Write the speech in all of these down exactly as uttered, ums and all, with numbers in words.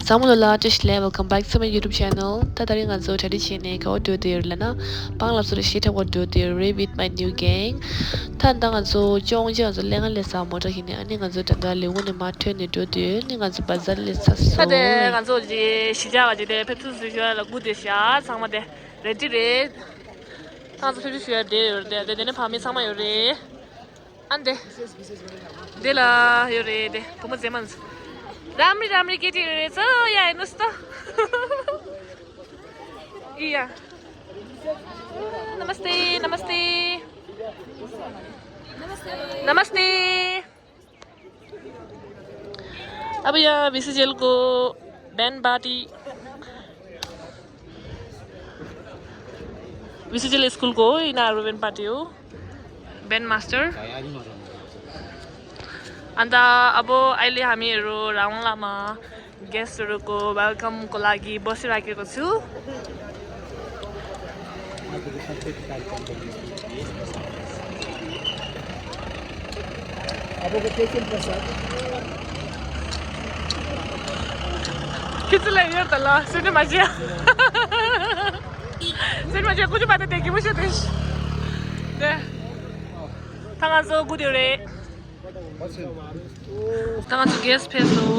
ཚང་མ་ལོ་ལ་བཀྲ་ཤིས་བདེ་ལེགས། Welcome back to my YouTube channel. ད་ད་རིང་ང་ཚོ་གྲ་སྒྲིག་བྱས་ནས་ག་པར་འགྲོ་བསྡད་ཡོད་རེད་ལབ་ན། སྤང་ལབ་སོ་རེ་ཞེ་དྲག་པོ་འགྲོ་བསྡད་ཡོད་རེད། With my new gang. ད་ད་ང་ཚོ་ཅོང་ཅི་ང་ཚོ་ལས་ང་ལས་ས་མོ་ཊ་ཞིག་ནས། ཨ་ནི་ང་ཚོ་ད་ད་ལེའུ་ནས་མར་ཐོན་ནས་འགྲོ་བསྡད་ཡོད། ནི་ང་ཚོ་བ་ཛར་ལས་ཚར་ད་སོང་། དེ་ང་ཚོ་ལས་གཞིས་ཆགས་ཀ་ཅིག་དེ་ཕེབས་ཐུག་སུ་ཞུ་ལ་སྒུག་བསྡད་ཤག་ཚང་མ་དེ་རེ་ཌི་རེད། ད་ང་ཚོ་ཕེབས་ཐུག་ཞུ་ཡ་བསྡད་ཡོད་རེད། དེ་དེ་ནས་ཕ་མེས་ཚང་མ་ཡོད་རེད། ཨ་འདི། འདི་ལ་ཡོད་རེད་དེ། བུ་མོ་མཛེས་མ། རམ་རི་རམ་རི་སྐད་ཅིག་ཡོད་རེད། ཚོ་ཡ་ཨེ་ནུ་སྟོ། ཨི་ཡ། Namaste, namaste. Namaste. अब यहाँ विसर्जनको band party। विसर्जन स्कुलको हो यिनीहरू band party हो। Band master। अन्त अब अहिले हामीहरू रावणलामा गेस्टहरूको वेलकमको लागि बसिराखेको छु। खिचलाई यो त ल सुन्नु मान्छे। सुन्नु मान्छे कुछ बात देखेको छु त्यस। दे। थाहा छ कुद्यो रे। थाहा छ गेस्ट फेस हो।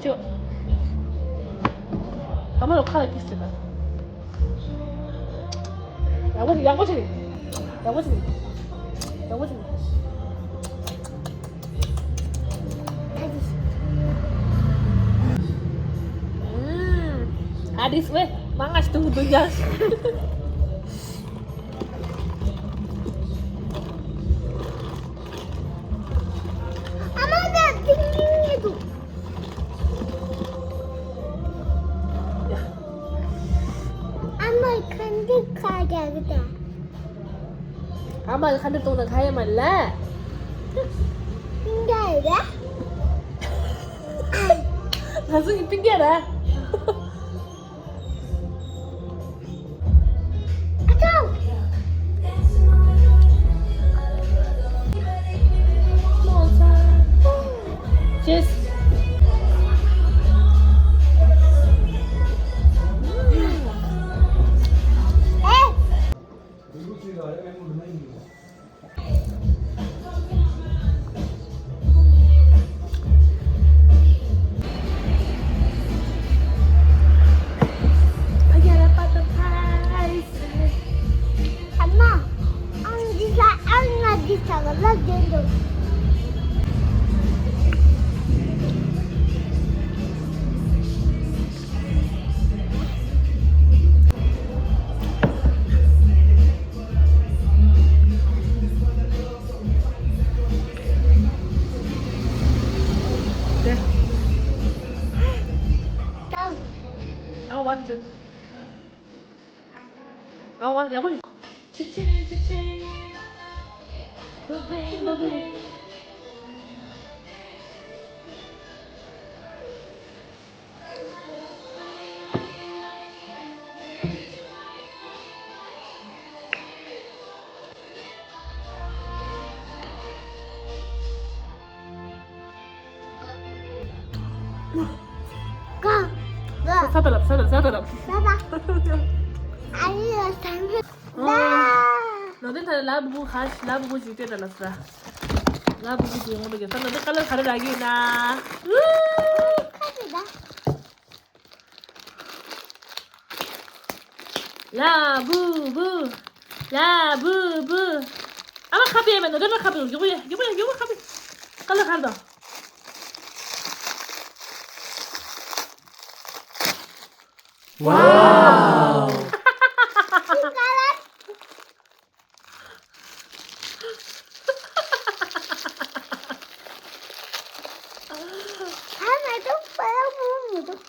ཅོ། ཨ་མ་ལོ་ཁ་ལ་ཀིས་བྱེད་པ། ཡག་པོ་བྱེད། ཡག་པོ་བྱེད། ཡག་པོ་བྱེད། ཡག་པོ་བྱེད། ཨ་དིས་ཝེ་མ་ང་ཞིག་ཏུ་འདུག་ཡ། ཨ་མ་ད་ཏིང་ཏིང་ངེ་འདུག་ཨ་མ་ཁ་འདི་ཁ་རྒྱག་གི་ད། ཨ་མ་ཁ་འདི་གཏོང་ན་ཁ་ཡ་མ་ལ། པིང་རྒྱག་ར། ང་ཚོ་གི་པིང་རྒྱག་ར། Cheers. ཀ། ཀ། ས་ད་ལབ། ས་ད་ལབ། ས་ད་ལབ། ས་ད། ཨ་ཡེ་ས་ད། ནོར་ལྡན་ད་ལ་བུ་བུ་ཧ་ལ་བུ་བུ་ཞིག་སྟེར་ད་ལ་ས། ལ་བུ་བུ་ཞིག་འོང་ད་གི་ས་ནོར་ལྡན་ཁ་ལར་ག་རེ་རག་གི་ཡིན་ན། ཁ་ཅིག་ད། ལ་བུ་བུ། ལ་བུ་བུ། ཨ་མ་ཁ་པེ་མེད་ནོ། དེ་ན་ཁ་པེ་ཡོང་། ཡོང་གོ་ཡ། ཡོང་གོ་ཡ། ཡོང་གོ་ཁ་པེ། ཁ་ལ་ཁར་དང་། Wow. ཁ་མ་གཏོགས་པ་ལ་བུ་མི་འདུག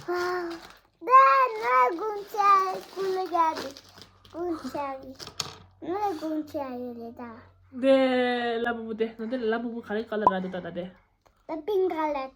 Wow. ད་ང་དགུང་ཆ་ཀུ་ལ་རྒྱག་དགུང་ཆ་ཡི། ང་ལ་དགུང་ཆ་ཡོད་རེད་ད། དེ་ལ་བུ་བུ་དེ་ནོ། དེ་ལ་བུ་བུ་ག་རེ་ཁ་ལར་རག་འདུག་ད་ད་དེ། ད་པིང་ཁ་ལར།